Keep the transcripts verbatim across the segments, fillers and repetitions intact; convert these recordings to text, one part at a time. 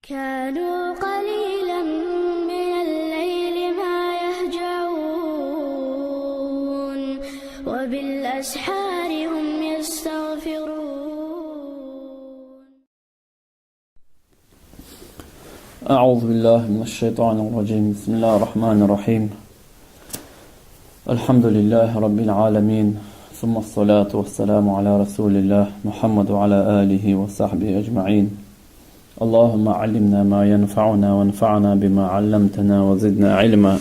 كانوا قليلا من الليل ما يهجعون، وبالأسحار هم يستغفرون. أعوذ بالله من الشيطان الرجيم. بسم الله الرحمن الرحيم. الحمد لله رب العالمين، ثم الصلاة والسلام على رسول الله محمد وعلى آله وصحبه أجمعين. اللهم علمنا ما ينفعنا وانفعنا بما علمتنا وزدنا علما.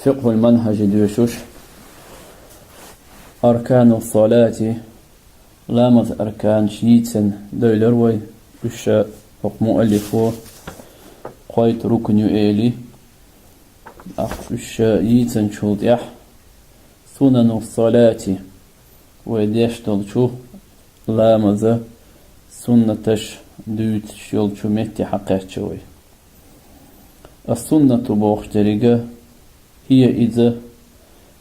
فقه المنهج доьшуш. أركان الصلاة, ламаза арканаш йийцина дойлар вай, уьш хӀокху муаллифо кхойтта рукн ю эли, тӀаккха уьш йийцинчул тӀаьхьа سنن الصلاة, вай деш долчу ламаза суннаташ дуьйцуш йолчу метте хьакхаьчча вай. السنة бохуш дерг, هي иза,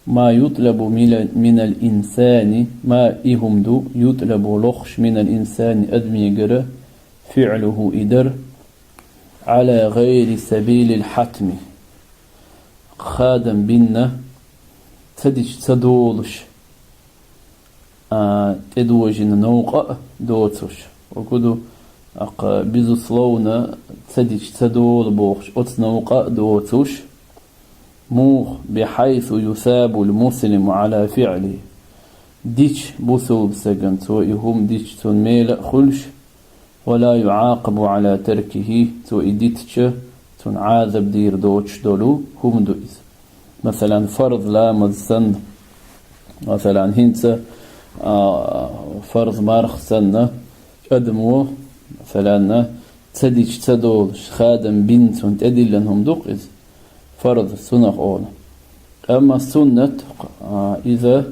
ما يطلب من الإنسان, ما и хӀума ду, يطلب лохуш من الإنسان адамегара, فعله и дар, على غير سبيل الحتم, хадам бина, ца дича ца долуш, а, тӀедожийна новкъа а доцуш. Оцу ду, тӀаккха, безусловно, ца дича ца долу бохуш, оцу новкъа а доцуш. Муха, بحيث يثاب المسلم على فعله. Дича бусулба стагана, цо и хӀума дича, цунна мела а хуьлуш, ولا يعاقب على تركه, цо и дитча, цунна Ӏазап дийр доцуш долу хӀума ду иза. Масалан, фарз ламаз санна, масалан, хӀинца, а, фарз марха санна, адамо, масалан, ца дича ца долуш, хадам бина цунна тӀедиллина хӀума ду-кх иза, фарз, суннат олу. Амма суннат, а, иза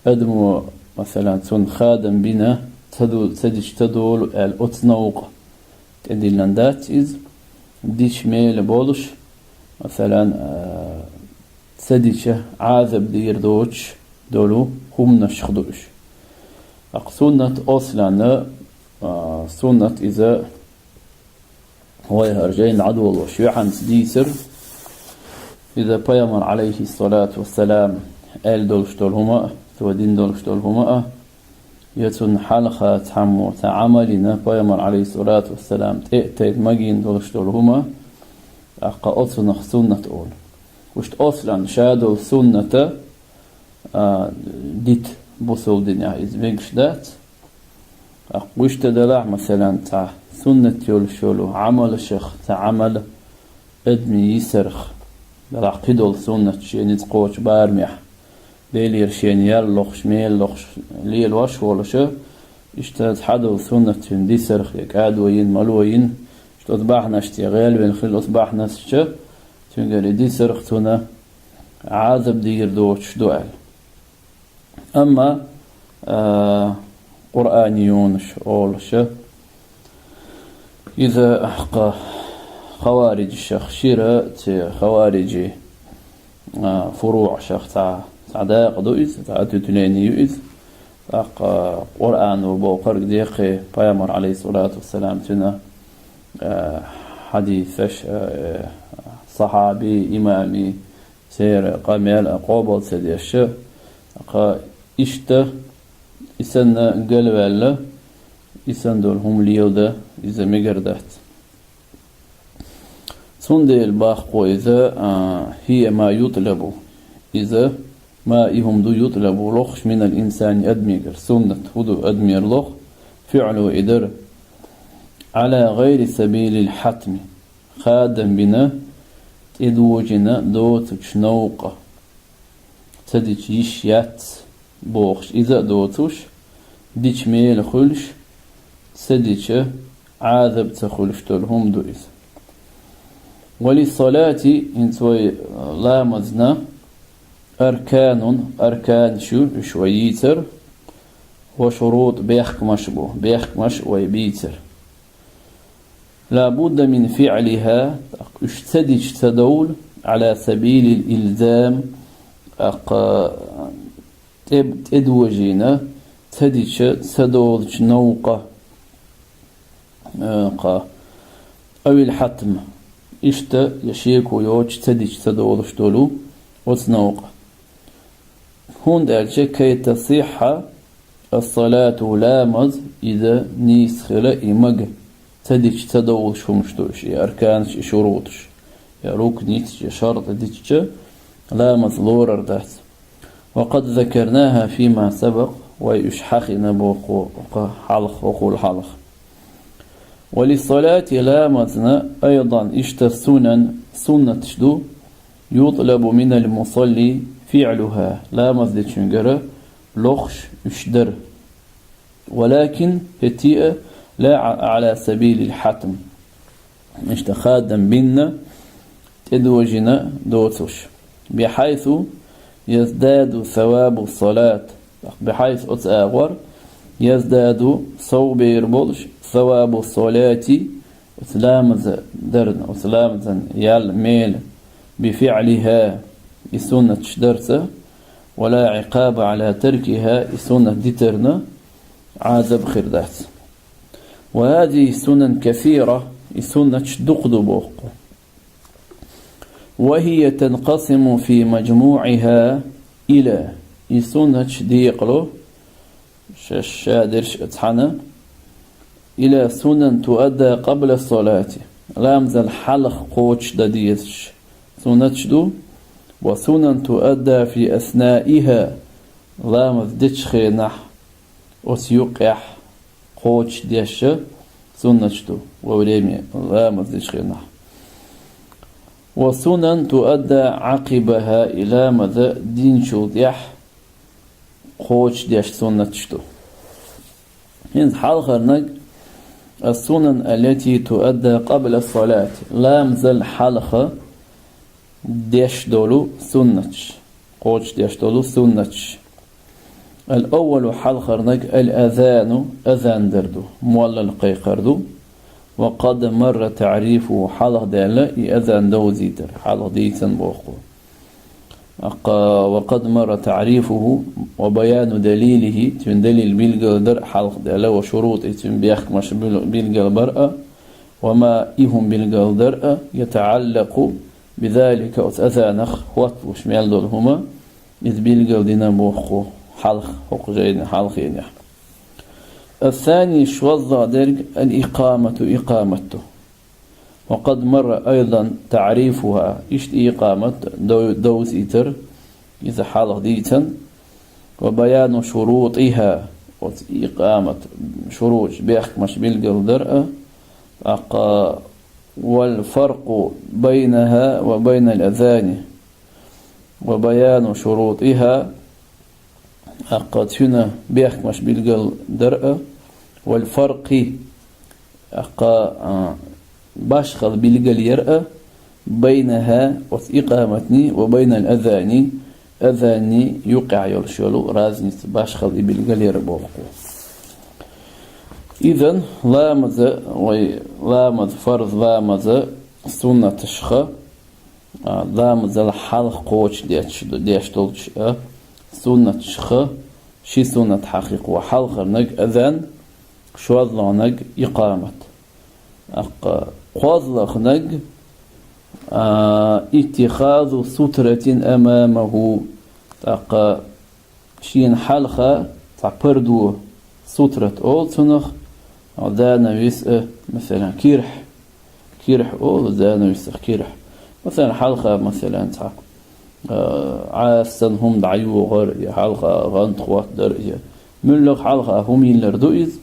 адамо, масалан, цунна хадам бина, ца ду-, ца дича ца долу аьлла, оцу новкъа тӀедиллина дац иза, дича мела болуш, масалан, а, ца дича Ӏазап дийр доцуш долу хӀуманашха ду уьш. ТӀаккха суннат, осланна, а, суннат иза вай хӀара жайна дӀадолош юьхьанца дийцар, иза Пайхамар, عليه الصلاة والسلام, аьлла долуш долу хӀума а, цо дина долуш долу хӀума а, я цунна хьалха цхьаммо цхьа Ӏамал йина, Пайхамар, عليه الصلاة والسلام, тӀе а тайпа магийна долуш долу хӀума, тӀаккха оцунах суннат олу. Вуьшта осланна ша долу сунната, а, дита бусулба динехь иза мегаш дац. ТӀаккха вуьшта делахь, масалан, цхьа суннат йолуш йолу Ӏамалшах цхьа Ӏамал адамийн йисарх, делахь кхидолу суннат шен ницкъ кхочу барамехь, Делера шена ял лохуш, мел лохуш лелош волуша, иштта цхьадолу суннат цуьнан дисарх я кӀадо йина, мало йина, иштта оцу бахьанашца гӀелвина хилла, оцу бахьанашца цуьнгара и дисарх цунна Ӏазап дийр доцуш ду аьлла. Амма, а, къуръанийонаш олуша, иза кха хавариджашах шира, ци хавариджи, а, фуруъашах цхьа, цхьа дакъа ду иза, цхьа ответвление ю иза. ТӀаккха Къуръано бохург дехе, Пайхамар, عليه الصلاة والسلام, цуьнан, а, хьадисаш, а, э, сахьаби, имами, церан къамел а къобал ца деш, кха иштта, и санна галваьлла, и санна долу хӀума леладан иза мегар дац. Цундела боху иза, а, هي ما يطلب, иза, ما и хӀума ду, يطلب лохуш من الإنسان адамегара, суннат хӀун ду адамера лоху, فعله и дар, على غير سبيل الحتم, хадам бина, тӀедожийна доцучу новкъа. Ца дича йиш яц бохуш, иза а доцуш, дича мела хуьлуш, ца дича Ӏазап ца хуьлуш долу хӀума ду иза. وللصلاة, хӀинца вай ламазна, أركان, арканаш ю, уьш вай йийцар, وشروط, бехкамаш бу, бехкамаш вай бийцар. لا بد من فعلها, тӀаккха уьш ца дича ца довла, على سبيل الإلزام, тӀаккха тӀе-, тӀедожийна, ца дича ца долучу новкъа. э, кха, أو الحتم. Иштта я шеко йоцуш ца дича ца долуш долу оцу новкъа. ХӀунда аьлча كي تصح الصلاة, ламаз иза нийса хила и мага, ца дича ца довлуш хӀумаш ду уьш, и арканаш, и шуруташ, я рукнаш, я шартӀаш дичча ламаз лорар дац. وقد ذكرناها فيما سبق, вай уьш хьахийна боху кха хьалха, хӀокхул хьалха. وللصلاة, ламазна, أيضا, иштта, سنن, суннаташ ду, يطلب من المصلي فعلها, ламаз дечуьнгара лохуш уьш дар. ولكن, хӀетте а, لا على سبيل الحتم. Иштта хадам бина, тӀедожийна доцуш. بحيث يزداد ثواب الصلاة. بحيث, оцу агӀор, يزداد, сов бер болуш, ثواب الصلاة, оцу ламаза дарна, оцу ламазан ял, мел, بفعلها, и суннаташ дарца, ولا عقاب على تركها, и суннат дитарна Ӏазаб хир дац. وهذه سنن كثيرة, и суннаташ дукха ду боху. وهي تنقسم في مجموعها إلى, и суннаташ декъало, шаьш ша дерш а цхьаьна, إلى سنن تؤدى قبل الصلاة, ламазал хьалха кхочушдан дезаш суннаташ ду, وسنن تؤدى في أثنائها, ламаз дечу хенахь, оцу юкъехь кхочушдеш суннаташ ду, во время, ламаз дечу хенахь. وسنن تؤدى عقبها, и ламаз динчул тӀаьхьа кхочушдеш суннаташ ду. ХӀинца хьалхарниг, السنن التي تؤدى قبل الصلاة, ламазал хьалха деш долу суннаташ, кхочушдеш долу суннаташ. الأول, хьалхарниг, الأذان, азан дар ду, молла кхайкхар ду. وقد مر تعريفه, хьалха даьлла и азан довзийтар, хьалха дийцина боху. Аккха, وقد مر تعريفه وبيان دليله, цуьнан далил билгалдар хьалха даьлла, وشروطه, цуьнан бехкамаш бил-, билгалбар а, وما, и хӀума билгалдар а, يتعلق بذلك, оцу азанах хӀотталуш мел долу хӀума, иза билгалдина боху хьалха, хӀокху жайна хьалхенехь. الثاني, шозлагӀа дерг, الإقامة, икъамат ду. وقد مر أيضا تعريفها, иштта икъамат дов-, довзийтар, иза хьалха дийцина, وبيان شروطها, оцу икъамат шуруташ, бехкамаш билгалдар а, аккха, والفرق بينها وبين الأذان وبيان شروطها, аккха, цуьнан бехкамаш билгалдар а, والفرق, аккха, а, башхалла билгалъяр а, بينها, оцу икъаматний, وبين الأذان, азанний юкъехь йолуш йолу разница, башхалла и билгалъяр боху. Изан ламаза, вай ламаза, фарз ламаза суннаташха, а, ламазал хьалха кхочушдеш, деш долчу, а, суннаташха, ши суннат хьахийна, хьалхарниг азан, шозлагӀниг икъамат. Аккха, кхозлагӀниг, а, اتخاذ سترة أمامه. ТӀаккха шена хьалха цхьа пардо, сутрат олу цунах, а, занавес а, масалан, кирхь. Кирхь олу занавесах кирхь. Масалан, хьалха, масалан, цхьа, а, Ӏаса санна хӀума дӀайохар, я хьалха гӀант хӀоттадар, я муьлхха хьалха хӀума йиллар ду иза.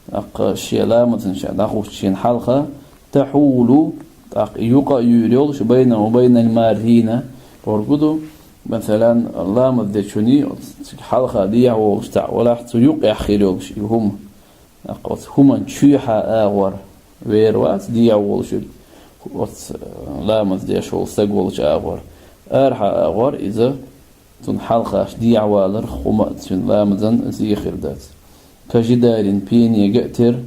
ТӀаккха шен ламазна ша дӀахуьйсучу шена хьалха, تحول, тӀаккха юкъа а юьйр йолуш, بينه وبين المارين, бохург ду, масалан, ламаз дечунна, цига хьалха дехьа волуш цхьаъ валахь, цу юкъехь хир йолуш и хӀума. ТӀаккха оцу хӀуманна чуьйхьа агӀор вер вац, дехьа волуш, оцу ламаз деш волу стаг волчу агӀор. Арахьа агӀор иза, цунна хьалха дехьа валар хӀума а цуьнан ламазан зехир дац. كجدار, пенега а тера,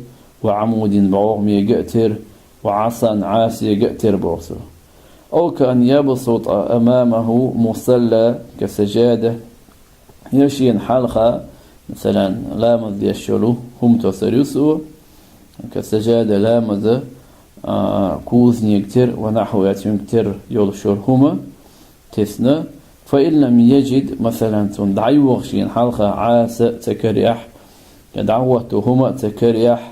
وعمود, бӀогӀамега а тера, وعصا, Ӏасега а тера боху цо. أو كأن يبسط أمامه مصلى كسجادة. Я шена хьалха, масалан, ламаз деш йолу хӀума тосур ю цо, Ка сажада ламаза, а, кузнига тера ва нахьву яц винга тера йолуш йолу хӀума тесна, фа ин лам яжид, масалан, цунна дӀайогӀу шена хьалха Ӏаса а ца карехь, я дӀахӀотто хӀума а ца карехь,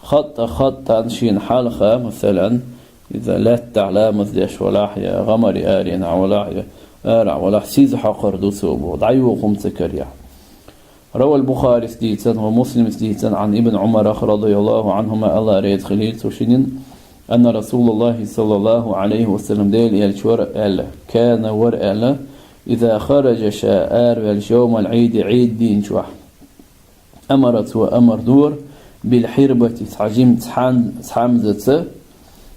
хатта хаттан шена хьалха, масалан, иза лаьттахь ламаз деш валахь, я гӀамари аренахь валахь, я арахь валахь, сиза хьокхур ду цо боху, дӀайогӀу хӀума ца карехь. روى البخاري дийцина ва Муслима дийцина عن ابن عمر رضي الله عنهما, Алла реза хилийла цу шинна, أن رسول الله صلى الله عليه وسلم, Делан элча вара аьлла, كان, вара аьлла, إذا خرج, ша араваьлча, يوم العيد, Ӏийд дийнахь, أمر, цо амар дора, بالحربة, цхьа жима цхьан-, цхьамзаца,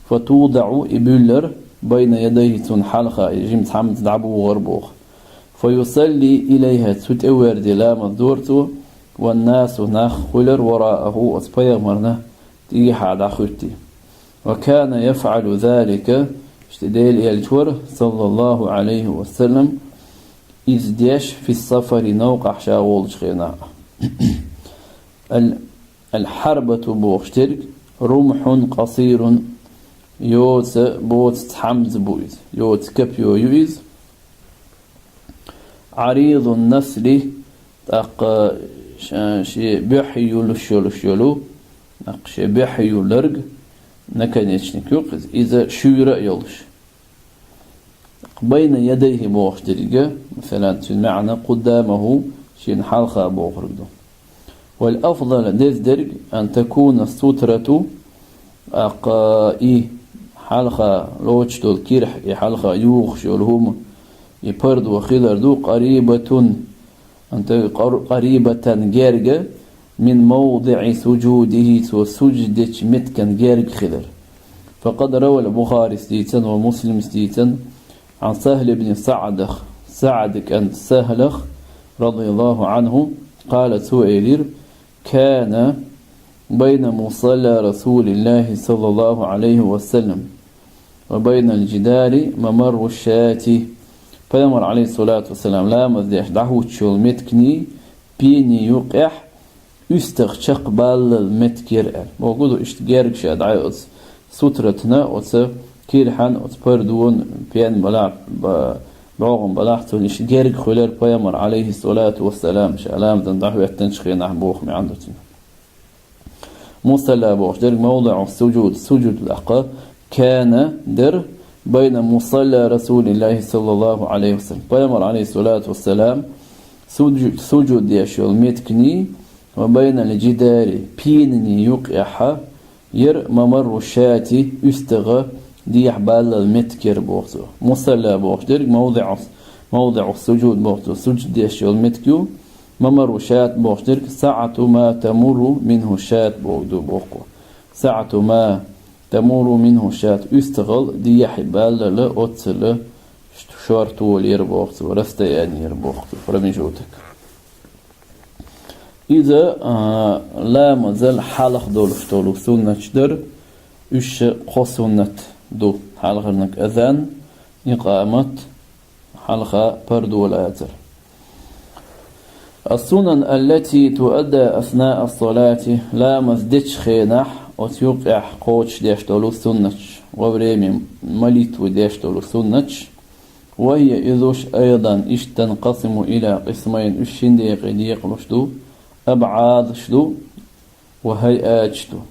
فتوضع, и буьллар, بين يديه, цунна хьалха, и жима цхьамза дӀабугӀура боху. فيصلي إليها, цу тӀе верзий ламаз дора цо, والناس, нах хуьлура, وراءه, оцу пайхамарна тӀехьа дӀахӀоьттий. وكان يفعل ذلك, иштта Делан элча вара, صلى الله عليه وسلم, иза деш, في السفر, новкъахь ша волчу хенахь. Ал-, الحربة бохуш дерг, رمح قصير, йоца, боца цхьамза бу иза, йоца копьё ю иза. عريض النصل, тӀаккха ш-, шен буьххье юлуш йолуш йолу, тӀаккха шен буьххье юлларг, наконечник ю-кх иза, иза шуьйра а йолуш. بين يديه бохуш дерг, масалан, цуьнан маьӀна قدامه, шена хьалха бохург ду. والأفضل, деза дерг, أن تكون السترة, тӀаккха и хьалха лоцуш долу кирхь, и хьалха юхуш йолу хӀума, и пардо хилар ду, قريبة, أن ت-, قر-, قريبة, герга, من موضع سجوده, цо сужуд дечу меттиган герга хилар. فقد روى البخاري дийцина ва Муслима дийцина عن سهل بن سعد, СаӀда кӀант СахӀлах, رضي الله عنه, قال, цо элира, كان بين مصلى رسول الله صلى الله عليه وسلم وبين الجدار ممر الشاة. Пайхамар, عليه الصلاة والسلام, ламаз деш дӀахӀуттуш йолу меттигний пенний юкъехь уьстагӀ чекхбаллал меттиг яра аьлла. Бохург ду, иштта герга ша дӀа оцу сутратна, оцу кирхьан, оцу пардон пен балахь, ба-, бӀогӀам балахь, цунна иштта герга хуьлура Пайхамар, عليه الصلاة والسلام, ша ламазан дӀахӀоьттинчу хенахь боху маьӀна ду цуьнан. Мусалла бохуш дерг موضع السجود, сужуд лакха, كان, дара, بين مصلى رسول الله صلى الله عليه وسلم. Пайхамар, عليه الصلاة والسلام, сужу-, сужуд деш йолу меттигний, وبين الجدار, пенний юкъехьа, яра ممر الشاة, уьстагӀа дехьабаллал меттиг яра боху цо. Мусалла бохуш дерг موضع, موضع السجود боху цо, сужуд деш йолу меттиг ю, ممر الشاة бохуш дерг سعة ما تمر منه الشاة боху ду боху. سعة ما تمر منه الشاة, уьстагӀал дехьабаллал оццул шорто яра боху цо, расстояние яра боху цо, промежуток. Иза, а, ламазал хьалха долуш долу суннаташ дара, уьш кхо суннат ду, хьалхарниг азан, икъамат, хьалха пардо лацар. السنن التي تؤدى أثناء الصلاة, ламаз дечу хенахь оцу юкъехь кхочушдеш долу суннаташ, во время молитвы деш долу суннаташ, وهي, иза уьш, أيضا, иштта, تنقسم إلى قسمين, уьш шина декъе декъалуш ду, أبعاض ду ва هيئات ду.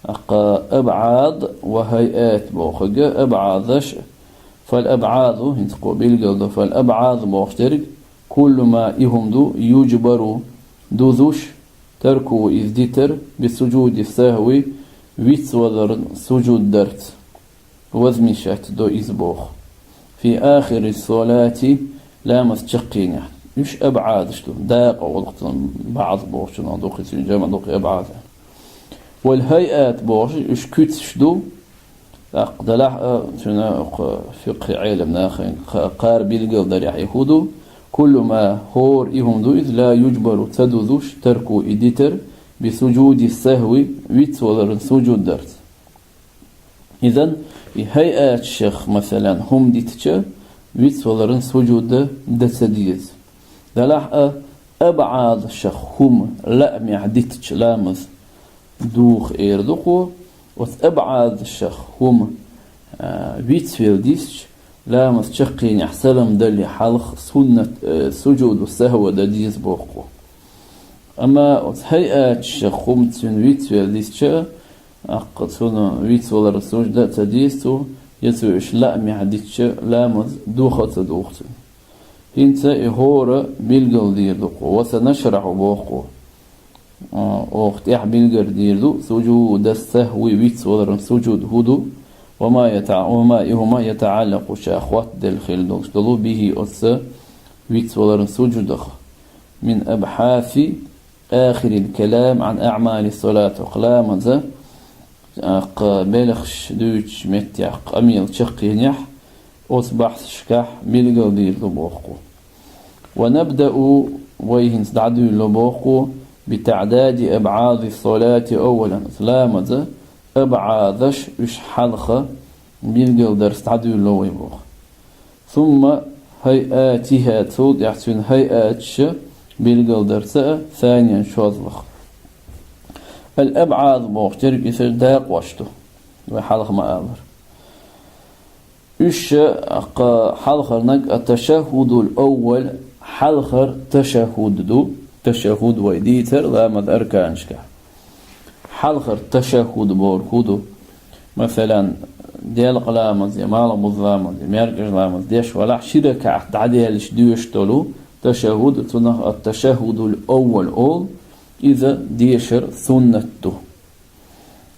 ТӀаккха أبعاض ва هيئات бохург, أبعاض, فالأبعاض, хӀинца кхо билгал ду, فالأبعاض бохуш дерг, كل ما, и хӀума ду, يجبر, дузуш, تركه, иза дитар, بسجود السهو, вицваларна сужуд дарца. Возмещать до иза боху. في آخر الصلاة, ламаз чаккхенехь. Уьш أبعاض ду. Дакъа гӀуллакх, بعض бохучунах дукха, цуьнан жамӀ дукха أبعاض. والهيئات бохуш, уьш куьцаш ду. ТӀаккха делахь а, цуьнан кху фикъхи Ӏелам нахана кха-, кхара билгал дарехь и хӀун ду. كل ما, хӀора и хӀума ду иза, لا يجبر, ца дузуш, تركه, и дитар, بسجود السهو, вицваларна сужуд дарца. Изан, и хӀайъаташах, масалан, хӀума дитча, вицваларна сужуд дан ца деза. Делахь а, абӀадашах хӀума лаамехь дитча ламаз, Духа эр ду-кх, оцу абӀадашах хӀума, а, вицвелла дисча, ламаз чаккхенехь салам далале хьалха суннат, э, суджуду сахӀва дан деза боху-кх. Амма оцу хӀайъаташах хӀума цуьнан вицвелла дисча, аккха цунна вицваларан сужда а ца деза цо, я цо уьш лаамехь дитча, ламаз доха а ца духу цуьнан. ХӀинца и хӀора билгал дийр ду-кх, ва санашрахьу боху-кх. А, оха тӀехь билгар дийр ду, суджуда сахӀви вицваларан суджуд хӀун ду, ва ма ята-, ва ма и хӀума ятаӀаллакъу ша хоттаделла хилла долуш долу бихӀи оцу вицваларан суджудах. Мин абхьаси ахирил калам Ӏан аӀмали салат, оха ламаза, а, кху белхаш дуьйцучу меттехь къамел чаккхенехь, оцу бахьсашкахь билгал дийр ду боху-кх. Ва набдау, вай хӀинца дӀадуьйлало боху-кх, би таӀдади абӀади салати аввалан, ламаза абӀадаш уьш хьалха билгал дарца дӀадуьйлало вай боху. Сумма хӀайъатиха, цул тӀаьхьа цуьнан хӀайъаташ билгал дарца а, саниян шозлагӀа. Ал-абӀад бохучу дерг иза дакъош ду, вай хьалха ма-аллара. Уьш, кху хьалхарниг а ташаххудул аввал, хьалхара ташаххуд ду, ташаххуд вай дийцар ламазан арканашкахь. Хьалхара ташаххуд бохург хӀун ду? Масалан, делкъа ламаз я, малхбуза ламаз я, маьркӀажа ламаз деш валахь, ши ракаӀат дӀадаьлча доьшуш долу ташаххуд, цунах ат-ташаххудул аввал олу, иза дешар суннат ду.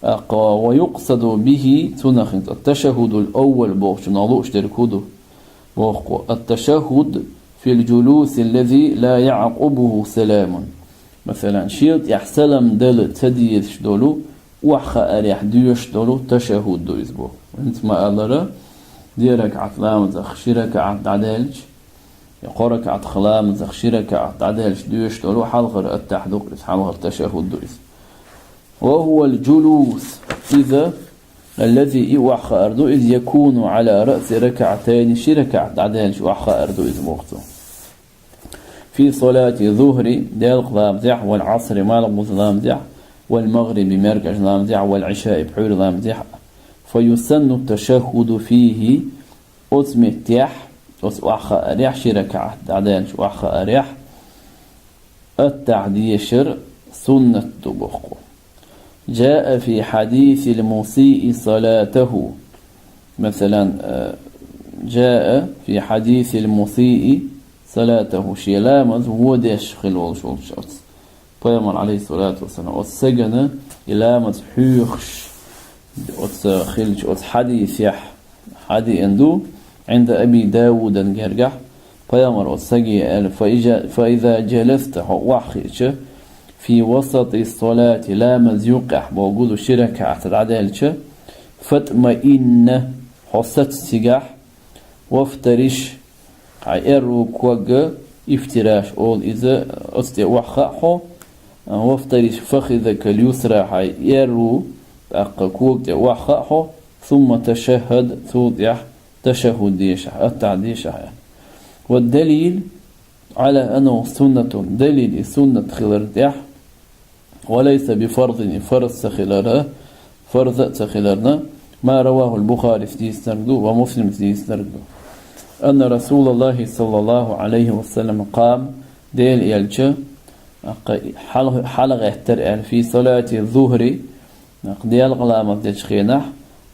Аккха, ва юкъсаду бихӀи, цунах хӀинца ат-ташаххудул аввал бохучунах лууш дерг хӀун ду? Боху-кх, ат-ташаххуд фил джулуси аллази ла яӀкъубуху саламун. Масалан, шел тӀехь салам дала ца дезаш долу, охьахаарехь доьшуш долу ташаххуд ду иза боху. ХӀинца ма-аллара, дерриг ракаӀат ламазах ши ракаӀат дӀадаьлча, я кхо ракаӀат ламазах ши ракаӀат дӀадаьлча доьшуш долу хьалхара аттахьа ду-кх иза, хьалхара ташаххуд ду иза. Ва хӀуа аль-джулус, иза, аллази, и охьахаар ду иза, якуну Ӏала раъси ракаӀатайни, ши ракаӀат дӀадаьлча охьахаар ду иза боху цо. Фи салати зухри, делкъа ламазехь, вал Ӏасри, малхбуза ламазехь, вал магъриби, маьркӀажа ламазехь, вал Ӏишаи, пхьуьйра ламазехь, фа юсанну ташаххуду фихӀи, оцу меттехь, оцу охьахаарехь, ши ракаӀат дӀадаьлча охьахаарехь, аттахьа дешар суннат ду боху. Джаа фи хьадисил мусиъи салатаху. Масалан, э, джаа фи хьадисил мусиъи салатаху. Шен ламаз вон деш хилла волуш волчу оцу. Пайхамар, алейхиссалату вассалам, оцу сагана и ламаз хьоьхуш, оцу хилча, оцу хьадисехь хьадеана ду, Ӏинда Аби Даудан гергахь, пайхамар оцу саге аьлла, фа иза, фа иза джаласта, хьо охьахиъча, фи васати салати, ламаз юккъехь, боху ду, ши ракаӀат дӀадаьлча, фатмаинна, хьо саца цигахь, вафтариш, хьайн аьрру ког, ифтираш олу иза, оцу тӀе охьахаа хьо, вафтариш фахизакал юсра, хьайн аьрру, тӀаккха кога тӀе охьахаа хьо, сумма ташаххад, цул тӀаьхьа ташаххуд дешахь, аттахьа дешахь аьлла. Ва далил Ӏала аннаху суннатун, далил и суннат хиларна тӀехь, ва лайса би фарзин, и фарз ца хиларна, фарз а ца хиларна, ма равахул Бухарис дийцинарг ду, ва Муслимс дийцинарг ду. Анна Расулаллахи саллаллаху алейхи ва саллям къам, Делан элча, хьал-, хьалагӀеттара аьлла, фи салати зухри, делкъа ламаз дечу хенахь,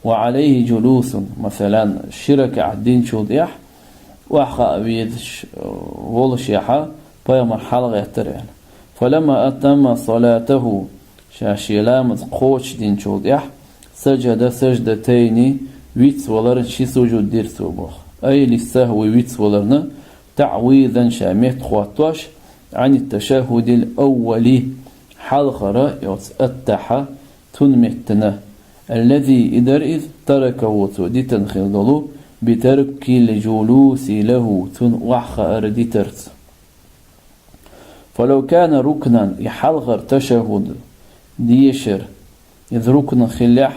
ва алейхи джулусун, масалан, ши ракаӀат динчул тӀехь, охьахаа везаш, э, волушехьа, пайхамар хьалагӀеттара аьлла. Фаламма атамма салатаху, ша шен ламаз кхочушдинчул тӀехь, саджада саждатайни, вицваларна ши сужуд дира цо боху. Ай лиссахви, вицваларна, таӀвизан, ша меттахӀоттош, Ӏанит ташаххудил аввали, хьалхара, оцу аттахьа, цунна меттана, аллази, и дара иза, таракаху, цо дитина хилла долу, битаркил джулуси лаху, цунна охьахаар дитарца. Фалав кана рукнан, и хьалхара ташаххуд дешар, иза рукн хиллехь,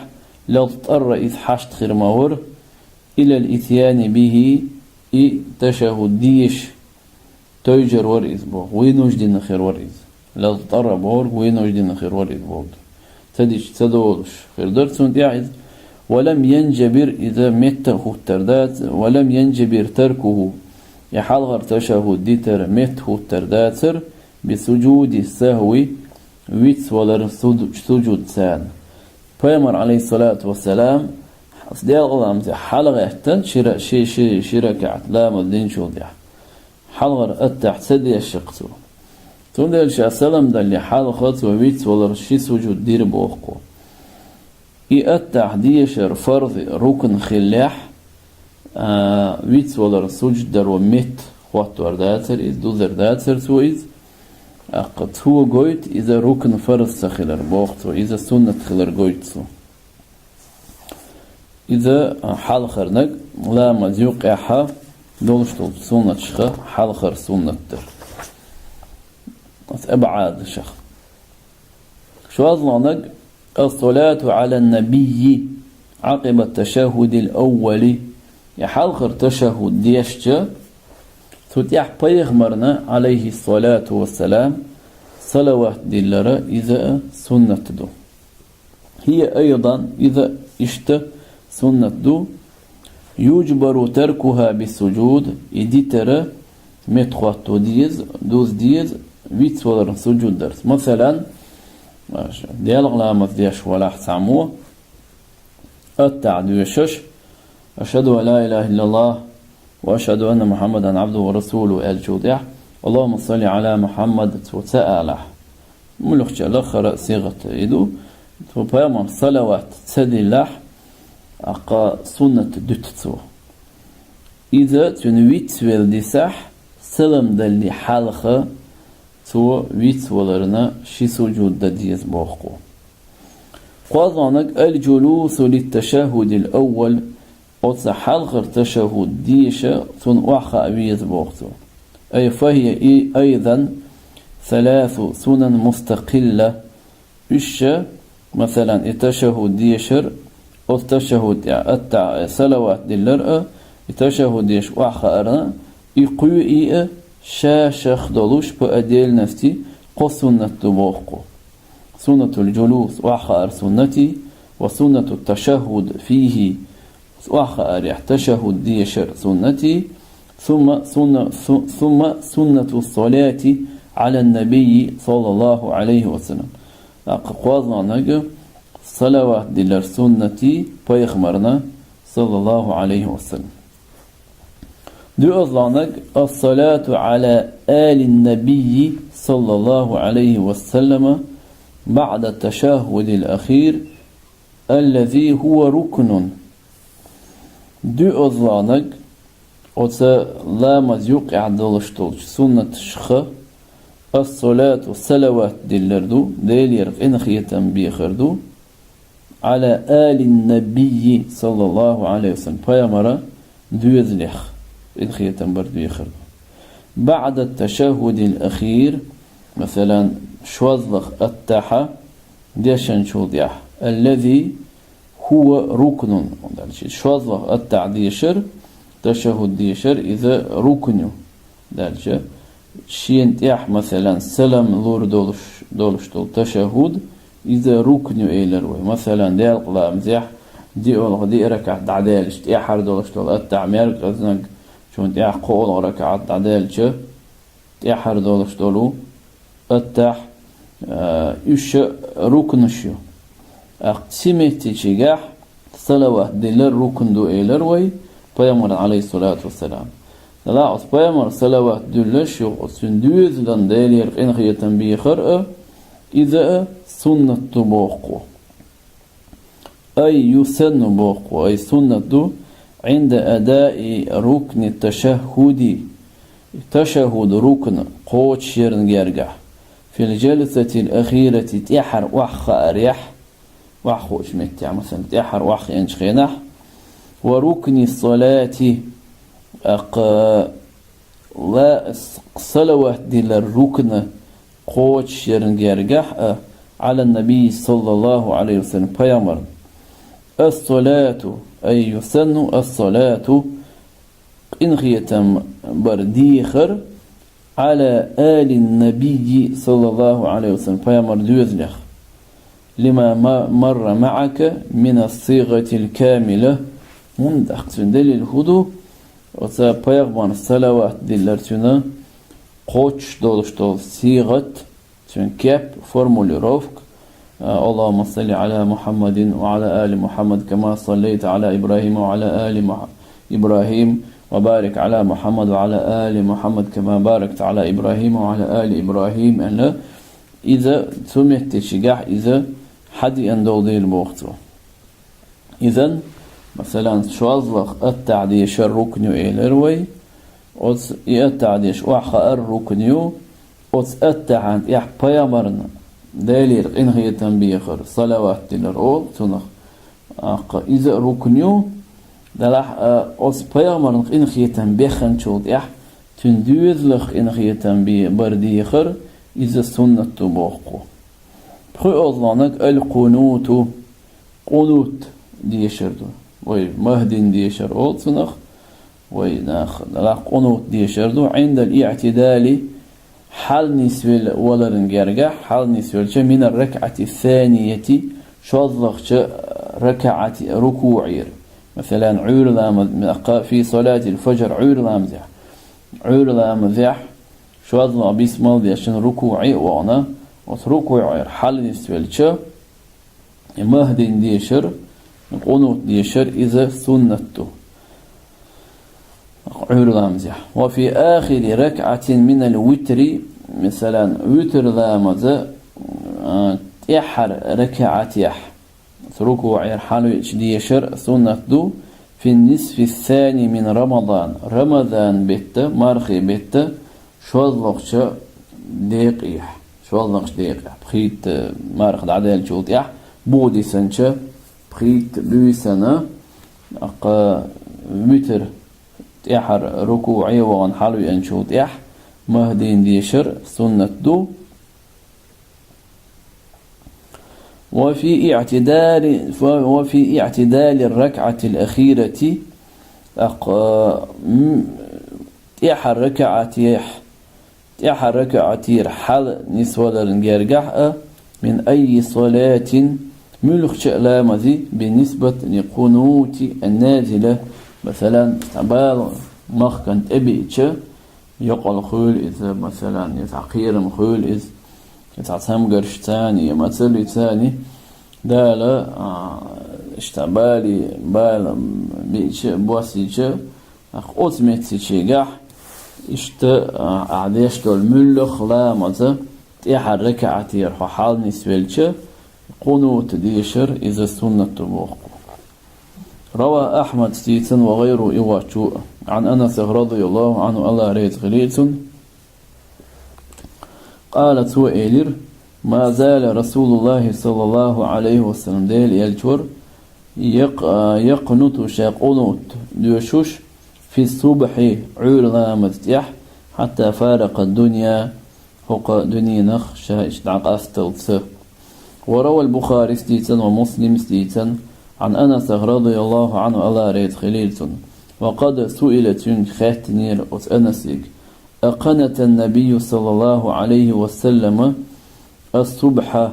лалтарра, иза хьашт хир ма вара, илал итьяни бихи, и ташаххуд деша, тойжар вара иза боху, вынужденный хир вара иза. Лалтарра бохург вынужденный хир вара иза боху. ца дича, ца долуш хир дара цунна тӀехь иза. «Ва лам янжабир», иза метта а хӀуттур дацар, «ва лам янжабир таркуху», и хьалхара ташаххуд дитар метта хӀуттур дацар, «би сужуди сахви», вицвалар суд-, сужуд царна. Пайхамар, алейхиссалату вассалам, делкъа ламаза хьалагӀаьттина шира-, ши, ши, ши ракаӀат ламаз динчул тӀехь. Хьалхара аттахьа ца дешира цо. Цундела ша салам далале хьалха цо вицвалар ши сужуд дира боху. И аттахьа дешар фарз, рукн хиллехь, а, вицвалар сужуд даро метта хӀоттор дацар иза, дузар дацар цо иза. ТӀаккха цо гойту иза рукн, фарз ца хилар, боху цо, иза суннат хилар гойту цо. Иза, а, хьалхарнаг ламаз юкъехьа долуш долчу суннаташха хьалхара суннат дара. Аса абӀадашах. ШозлагӀнаг: «Ас-салату Ӏалан-набиййи Ӏакъиба ташаххудил аввали». И хьалхара ташаххуд дешча, цу тӀехь пайхамарна, алейхиссалату вассалам, салават диллара иза а суннат ду. «Хия айдан», иза иштта суннат ду. «Южбару таркуха бис-сужуд», и дитара метта хӀотто деза, дуз деза, вицваларна сужуд дарца. Масалан, делкъа ламаз деш валахь цхьаммо, аттахьа доьшуш, «Ашхаду ан ла илаха иллаллах ва ашхаду анна Мухаммадан абдуху ва расулуху», аьллачул тӀехь, «Аллахумма салли Ӏала Мухаммад», цо ца алахь. Муьлххача лаххара сигӀат и ду, цо пайхамар салават ца диллахь, аккха суннат дуьту цо. Иза цуьнан вицвелла дисахь, салам далале хьалха цо вицваларна ши сужуд дан деза боху. КхозлагӀнаг: «Аль-джулусу лит-ташаххудил аввал», оцу хьалхара ташаххуд деша, цунна охьахаа веза боху цо. «Ай фахия и айдан саласу сунан мустакъилла». Уьш ша, масалан, и ташаххуд дешар, оцу ташаххуд тӀехь аттахьа, салават диллар а, и ташаххуд деш охьахаарна, и кхоъ а ша-шах долуш по отдельности кхо суннат ду боху. Суннатул джулус, охьахаар суннати, ва суннату ташаххуд фихи, охьахаарехь ташаххуд дешар суннати, сумма сунна-, су-, сумма суннату салати Ӏалан-набиййи саллаллаху Ӏалайхи ва саллам. ТӀаккха кхозлагӀнаг: салават диллар суннати пайхамарна саллаллаху Ӏалайхи ва саллам. ДоьазлагӀнаг: «Ас-салату Ӏала алин-набиййи саллаллаху Ӏалайхи ва саллама баӀда ташаххудил ахир, аллази хува рукнун». ДоьазлагӀнаг: оцу ламаз юкъехь долуш долчу суннаташха ас-салату, салават диллар ду, Делера къинхетам бехар ду, Ӏала алин-набиййи саллаллаху Ӏалайхи ва саллам, пайхамара доьзалех къинхетам бар бехар ду. БаӀда ташаххудил ахир, масалан, шозлагӀа аттахьа дешначул тӀехь, аллази хува рукнун, дальше, шозлагӀа аттахьа дешар, ташаххуд дешар, иза рукн ю, дальше. Шена тӀехь, масалан, салам лур долуш, долуш долу ташаххуд, иза рукн ю элира вай. Масалан, делкъа ламазехь диъолгӀа диъ ракаӀат дӀадаьлча, тӀаьхьара долуш долу аттахьа, маьркӀажнаг, чунна тӀехь кхоалгӀа ракаӀат дӀадаьлча, тӀаьхьара долуш долу аттахьа, а, уьш рукнаш ю. ТӀаккха цу меттигехь салават диллар рукн ду элира вай пайхамарна, Ӏалайхиссалату вассалам. Дала оцу пайхамарна салават дуьллуш ю, оцу цуьнан доьзалан Делера къинхетам бехар а, иза а суннат ду боху. Ай юсанну боху, ай суннат ду, Ӏинда адаи рукни ташаххуди, ташаххуд рукн кхочушъярна гергахь, фил джалсатил ахирати, тӀаьхьара охьахаарехь, охьахуучу меттехь, масалан, тӀаьхьара охьахиъначу хенахь, ва рукни салати, аккха ла-, с-, салават диллар рукн кхочушъярна гергахь а, Ӏала набий саллаллаху Ӏалайхи ва саллам, пайхамарна. Ас-салату, ай юсанну ас-салату, къинхетам бар дехар, Ӏала али набийи саллаллаху Ӏалайхи ва саллам, пайхамар доьзалех. لما م- مر معك من الصيغة الكاملة. ХӀунда аьлча цуьнан далил хӀун ду? Оцу пайхамарна салават диллар цуьнан кхоччуш долуш долу сигӀат, цуьнан кеп, формулировка. اللهم صل على محمد وعلى آل محمد كما صليت على إبراهيم وعلى آل مح- إبراهيم وبارك على محمد وعلى آل محمد كما باركت على إبراهيم وعلى آل إبراهيم аьлла. Иза цу меттигашкахь иза хьадеана долу дела боху цо. Иза, масалан, шозлагӀа аттахьа дешар рукн ю элира вай. Оцу и аттахьа дешар охьа хаар рукн ю. Оцу аттахьан тӀехь пайхамарна Делера къинхетам бехар, салават дилар олу цунах. Аккха иза а рукн ю. Делахь а оцу пайхамарна къинхетам беханчул тӀехь цуьнан доьзалах къинхетам бе- бар дехар, иза суннат ду боху. Пхи оллонаг аль-къунуту, къунут дешар ду. Вай Махдин дешар олу цунах. Вай нах, нах къунут дешар ду. عند الاعتدال, хьал нисвелла валарна гергахь, хьал нисвелча, من الركعة الثانية, шозлагӀча ракаӀати рукуӀера. Масалан, Ӏуьйра ламаз, في صلاة الفجر, Ӏуьйра ламазехь. Ӏуьйра ламазехь шозлагӀа бисмал дешна рукуӀе а вахана, оцу рукуӀера хьал нисвелча, Махдин дешар, къунут дешар, иза суннат ду. Ӏуьйра ламазехь. وفي آخر ركعة من الوتر, масалан, витр ламаза, а, тӀаьххьара ракаӀатехь, рукуӀера хьалавеъча дешар суннат ду, في النصف الثاني من رمضان, Рамадан бетта, мархи бетта, шозлагӀча декъехь, шозлагӀча декъехь, пхийтта марха дӀадаьллачул тӀехь, буха дисанча пхийтта буьйсана, аккха витр тӀаьххьара рукуӀе вахана хьалавеанчул тӀехь, Махдин дешар суннат ду. وفي اعتدال, وفي اعتدال الركعة الأخيرة, аккха, м, тӀаьххьара ракаӀатехь, тӀаьххьара ракаӀатера хьал нисваларна гергахь а, من أي صلاة, муьлххача а ламазе, بالنسبة للقنوت النازلة, масалан, цхьа бала махкана тӀебеъча, йокъал хуьлу иза, масалан, я цхьа кхерам хуьлу иза, я цхьа цамгарш царна, я мацалли царна, Дала, а, иштта бали, бала биъча, боссийча, оцу меттигашкахь, иштта, а, ахь деш долу муьлхха ламаза тӀаьххьара ракаӀатера хьо хьал нисвелча, къунут дешар иза суннат ду боху. روى أحمد, дийцина, وغيره, и воцчу а, عن أنس رضي الله عنه, АллахӀ реза хилийла цунна, قال, цо элира: ما زال رسول الله صلى الله عليه وسلم, Делан элча вара, يق-, يقنت, ша къунут доьшуш, في الصبح, Ӏуьйра ламаза тӀехь, حتى فارق الدنيا, хӀокху дуьненах ша иштта дӀакъасталца. وروى البخاري, дийцина, ومسلم, дийцина, عن أنس رضي الله عنه, АллахӀ реза хилийла цунна. وقد سئل, цуьнга хаьттинера оцу Анасига: أقنت النبي صلى الله عليه وسلم الصبح,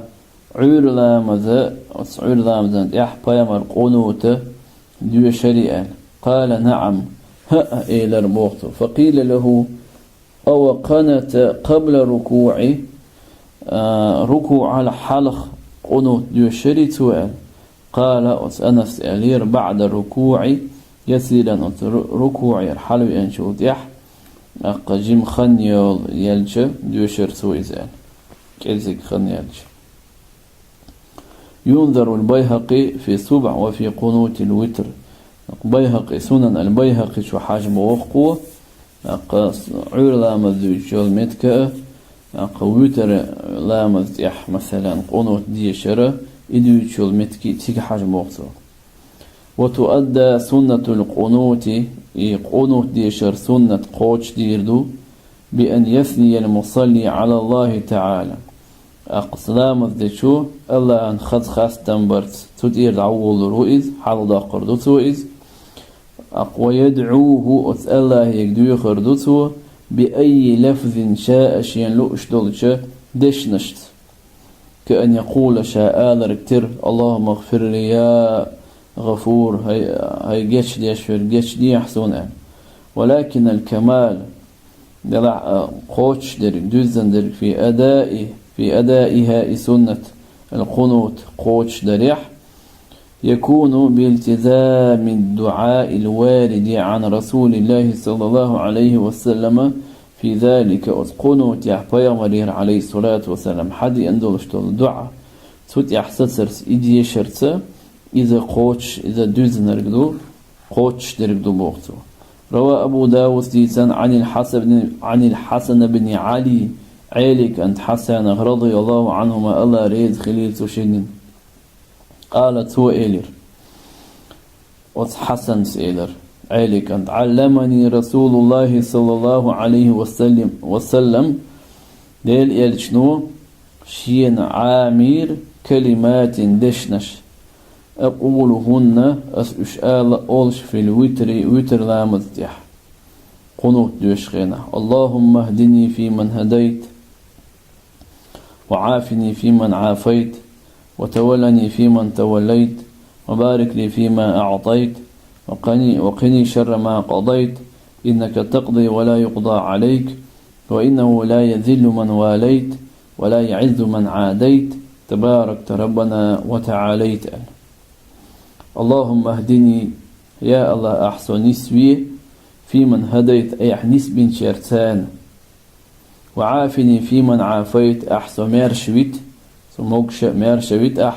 Ӏуьйра ламаза, оцу Ӏуьйра ламазан тӀехь пайхамар къунута доьшарий аьлла. قال: نعم, хӀаъ, элира боху цо. فقيل له: أو قنت قبل الركوع, а, рукуӀал хьалха къунут доьшарий цо аьлла. قال, оцу Анас элира: بعد الركوع يسيرا, оцу ру-, рукуӀера хьалавеанчул тӀехь, аккха жима хан йолу елча, доьшар цо иза аьлла. КӀезиг хан елча. ينظر البيهقي في الصبح وفي قنوت الوتر. Байхакъи, Сунан аль-Байхакъи чу хьажа боху кхо, аккха Ӏуьйра ламаз дуьйцуш йолу меттиге а, аккха витр ламаз тӀехь, масалан, къунут дешара, и дуьйцуш йолу меттиге а цига хьажа боху цо. وتؤدى سنة القنوت, и къунут дешар суннат кхочушдийр ду, بأن يثني المصلي على الله تعالى. Аккха ламаз дечо АллахӀан хаза хастам барца цу тӀера дӀаволалур ву иза, хьалхадоккхур ду цо иза. Аккха ويدعوه, оцу АллахӀе доьхур ду цо, بأي لفظ شاء, шена лууш долчу дешнашца. كأن يقول, ша аларга тера: اللهم اغفر لي يا غفور, хӀай, хӀай гечдеш вер, гечдехьа суна, аьнна. ولكن الكمال, делахь а кхочушдерг, дуьззина дерг, في أداء, في أدائها, и суннат, القنوت, кхочушдарехь, يكون بالتزام الدعاء الوارد عن رسول الله صلى الله عليه وسلم في ذلك, оцу къунутехь пайхамарера, عليه الصلاة والسلام, хьадеана долуш долу дуӀа, цу тӀехь сацарца, и дешарца, иза кхочуш, иза дуьззинарг ду, кхочушдерг ду, боху цо. روى أبو داود, дийцина, عن الحسن بن, عن الحسن بن علي, Ӏелин кӀант Хьасанах, رضي الله عنهما, АллахӀ реза хилийла цу шинна. قال, цо элира, оцу Хьасанас элира, Ӏелин кӀант: علمني رسول الله صلى الله عليه وسلم, وسلم, Делан элчано шена Ӏамийра كلمات, дешнаш, أقولهن, ас уьш ала олуш, في الوتر, витр ламаза тӀехь, къунут доьшучу хенахь: اللهم اهدني فيمن هديت، وعافني فيمن عافيت، وتولني فيمن توليت، وبارك لي فيما أعطيت، وقني, وقني شر ما قضيت، إنك تقضي ولا يقضى عليك، وإنه لا يذل من واليت، ولا يعز من عاديت، تباركت ربنا وتعاليت. اللهم اهدني, я АллахӀ, ахь со нисве, فيمن هديت, айхьа нисбинчаьрца цхьаьна. وعافني فيمن عافيت, ахь со маьрша вита, со могуш а маьрша вита ахь,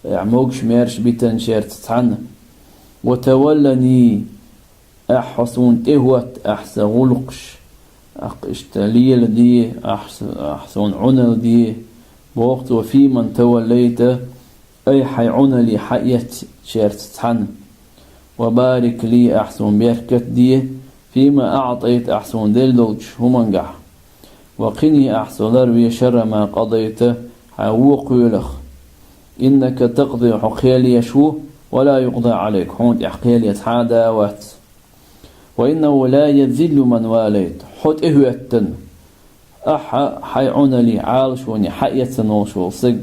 айхьа могуш-маьрша битинчаьрца цхьаьна. وتولني, ахь хьо суна тӀехӀотта, ахь сан гӀуллакхаш, ахь иштта леладе, ахь, ахь суна Ӏуналде, боху цо, فيمن توليت, айхьа хьайн Ӏуналле хьаэцначаьрца цхьаьна. وبارك لي, ахь суна беркат де, فيما أعطيت, ахь суна делла долчу хӀумангахь. وقني, ахь со ларве, شر ما قضيت, хьайн вон кхоьлах. إنك تقضي, хьо кхел еш ву, ولا يقضى عليك, хьуна тӀехь кхел еш цхьа а вац. وإنه لا يذل من واليت, хьо тӀехӀоьттина, ахьа хьайн Ӏуналле, Ӏалашоне хьаэцна волуш волу стаг,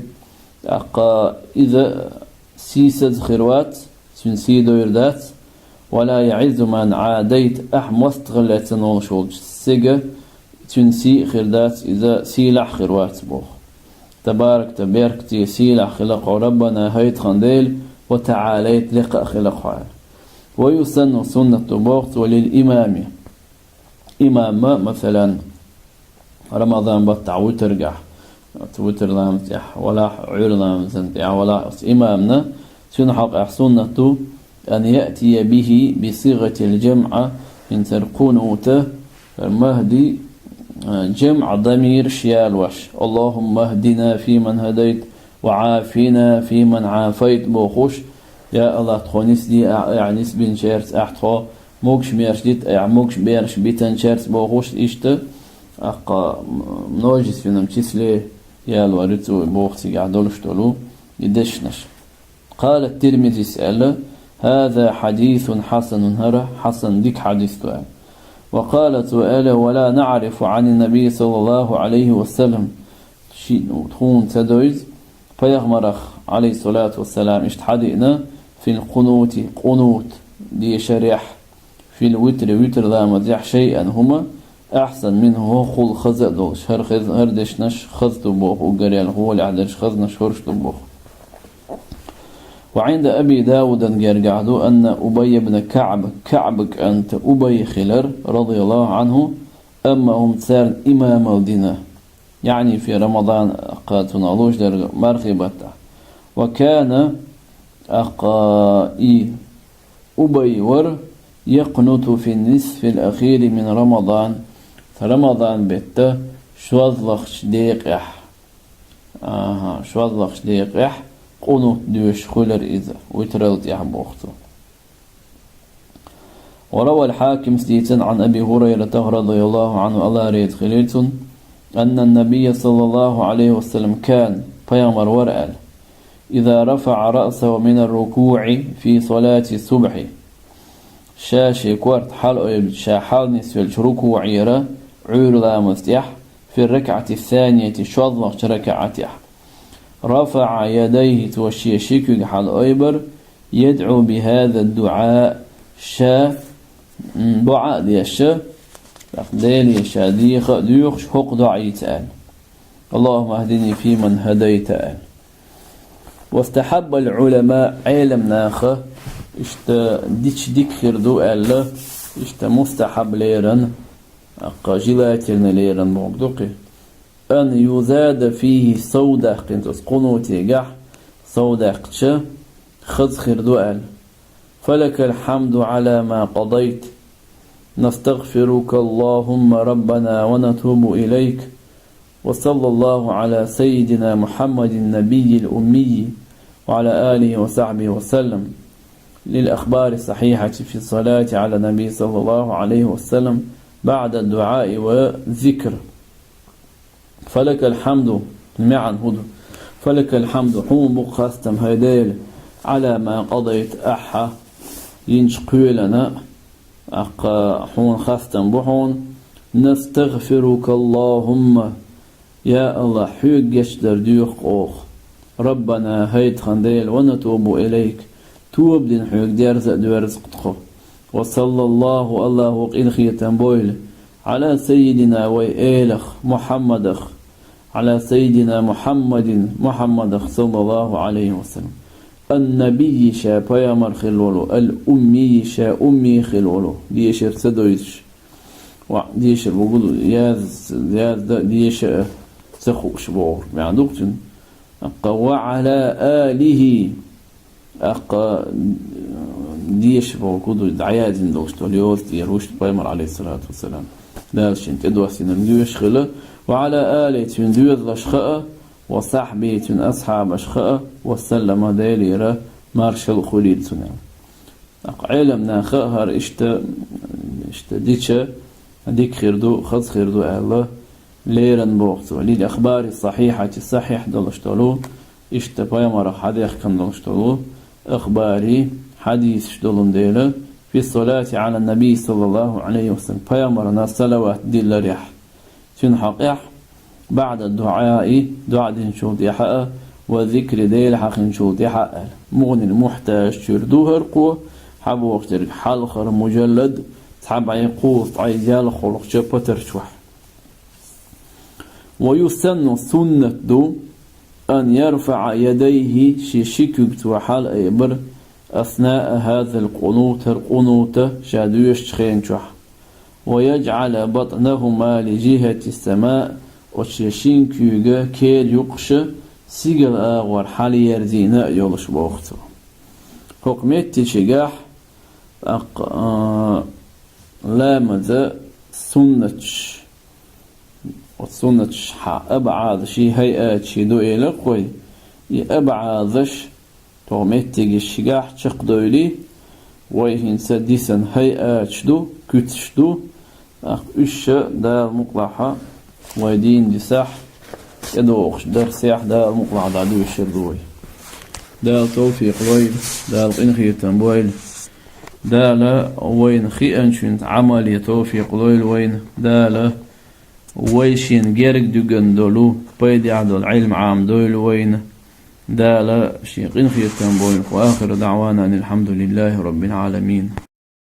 тӀаккха иза сийсаза хир вац, цуьнан сий дойр дац, ولا يعز من عاديت, ахьа мостагӀалла лаьцна волуш волчу стага, цуьнан сий а хир дац, иза сийлахь а хир вац, боху. تباركت, беркате, сийлахь хила хьо, ربنا, хӀай тхан Дела, وتعاليت, лекха а хила хьо. ويسن, суннат ду, боху цо, للإمام, имамна, масалан, Рамадан баттахь витаргахь, оцу витр ламаза тӀехь валахь, Ӏуьйра ламазан тӀехь валахь, оцу имамна, цуьнан хьокъехь суннат ду, أن يأتي به بصيغة الجمع, хӀинца хӀара къунута, хӀара махӀди, а, жамӀ дамираш ялош: اللهم اهدنا فيمن هديت، وعافنا فيمن عافيت, бохуш, я АллахӀ, тхо нисде ахь, ахь нисбинчаьрца, ахь тхо могуш-маьрша дита, ахь могуш-маьрша битинчаьрца, бохуш, иштта, тӀаккха множественном числе ялор ю цо, боху цигахь долуш долу и дешнаш. قال الترمذي, аьлла: هذا حديث حسن, хӀара хьасан дика хьадис ду, аьлла. وقال, цо аьлла: ولا نعرف عن النبي صلى الله عليه وسلم, ши, ну, тхуна ца дойза, пайхамарах, عليه الصلاة والسلام, иштта хьадиъна, في القنوت, къунут дешарехь, في الوتر, витр ламазехь, شيئا, хӀума, أحسن منه, хӀокхул хаза а долуш, хӀара хез-, хӀара дешнаш хаза ду боху, уггар аьлла, хӀолехь дерш хазанаш хӀорш ду боху. وعند أبي داود, гергахь ду, أن أبي بن كعب, КаӀбан кӀанта Убай хилар, رضي الله عنه, أمهم, царна имамалла дина, يعني في رمضان, кхачунах луш дерг мархий баттахь. وكان, тӀаккха и Убай вара, يقنت في النصف الأخير من رمضان, Рамадан беттан шозлагӀчу декъехь, аха, шозлагӀчу декъехь къунут доьшуш хуьлура иза, витрал тӀехь, боху цо. وروى الحاكم, дийцина, عن أبي هريرة رضي الله عنه, АллахӀ реза хилийла цунна, أن النبي صلى الله عليه وسلم كان, пайхамар вара аьлла, إذا رفع رأسه من الركوع في صلاة الصبح, ша шен корта хьалаайбича, ша хьалнисвелча рукуӀера, Ӏуьйра ламаза тӀехь, في الركعة الثانية, шозлагӀчу ракаӀатехь, رفع يديه, цо шен ши куьг хьалаайбар, يدعو بهذا الدعاء, ша, м, дуӀа а деш, тӀаккха Деле ша деха а доьхуш, хӀокху дуӀа йийца аьлла. اللهم اهدني فيمن هديت аьлла. واستحب العلماء, Ӏеламнаха иштта дича дика хир ду аьлла, иштта мустахьаб леррина, тӀаккха желательно леррина бохург ду кхин. أن يزاد فيه, сов даьккхина цо къунутегахь, сов даьккхича, хаза хир ду аьлла. فلك الحمد على ما قضيت. نستغفرك اللهم ربنا ونتوب إليك. وصلى الله على سيدنا محمد النبي الأمي وعلى آله وصحبه وسلم. للأخبار الصحيحة في الصلاة على النبي صلى الله عليه وسلم بعد الدعاء والذكر. فلك الحمد, маьӀна хӀун ду? فلك الحمد, хьуна бу хастам, хӀай Дела, على ما قضيت, ахьа йинчу кхелана, тӀаккха хьуна хастам бу хьуна. نستغفرك اللهم, я АллахӀ, хьоьга гечдар доьху оха. ربنا, хӀай тхан Дела, ونتوب إليك, тоба дина хьоьга дерза а доьрзу-кх тхо. وصلى الله, АллахӀа къинхетам бойла, على سيدنا, вай элах, Мухьаммадах, على سيدنا محمد, Мухьаммадах, صلى الله عليه وسلم. النبي, ша пайхамар хилла волу, الأمي, ша умми хилла волу, дешар ца дойтуш. Ва дешар бу гуду, яз-, язда а, деша а ца хууш бохург маьӀна ду-кх цуьнан. ТӀаккха وعلى آله, тӀаккха деша бохург хӀун ду, дӀаяздина долуш долу йоза тӀера вуьшта пайхамар, عليه الصلاة والسلام. Дала шен тӀедоссийнарг доьшуш хила. وعلى آله, цуьнан доьзалашха а, وصحبه, цуьнан асхьабашха а, وسلم, Делера маршалла хуьлийла цунна. ТӀаккха Ӏеламнаха а хӀара иштта, иштта дича, дика хир ду, хаза хир ду аьлла, леррина боху цо. للأخبار الصحيحة, сахьихь долуш долу, иштта пайхамарах хьадехкина долуш долу, ахбари, хьадисаш долун дела, في الصلاة على النبي صلى الله عليه وسلم, пайхамарна салават дилларехь. Цуьнан хьокъехь, بعد الدعاء, доӀа динчул тӀаьхьа а, والذكر, Дела хьахинчул тӀаьхьа а аьлла. مغني المحتاج чуьра ду хӀара кхо, хьан боху дерг хьалхара мужаллад, цхьа бӀе кхузткъе ялхолгӀачу патар чохь. ويسن, суннат ду, أن يرفع يديه, шен ши куьг цо хьалаайбар, أثناء هذا القنوت, хӀара къунута ша доьшучу хен чохь. ويجعل بطنهما لجهة السماء, оцу шен шин куьйга кер юккъаша сигала агӀор хьалаерзийна а йолуш боху цо. ХӀокху меттигашкахь, тӀаккха, а, ламаза суннаташ, оцу суннаташ хьан абӀазаший, хӀайъаташий ду элира-кх вай, и абӀазаш тхо меттигашкахь чекхдойли, вай хӀинца дисина хӀайъаташ ду, куьцаш ду, тӀаккха уьш ша Дала мукъалахь вай дийна дисахь, тӀедогӀуш дарсехь Дала мукъалахь дӀадоьшур ду вай. Дала тавфикъ лойла, Дала къинхетам бойла. Дала вайна хиъначуьнца Ӏамал ян тавфикъ лойла вайна. Дала вай шена герга дуьгун долу, пайдехь долу Ӏилма Ӏамадойла вайна. Дала шен къинхетам бойла. وآخر دعوانا أن الحمد لله رب العالمين.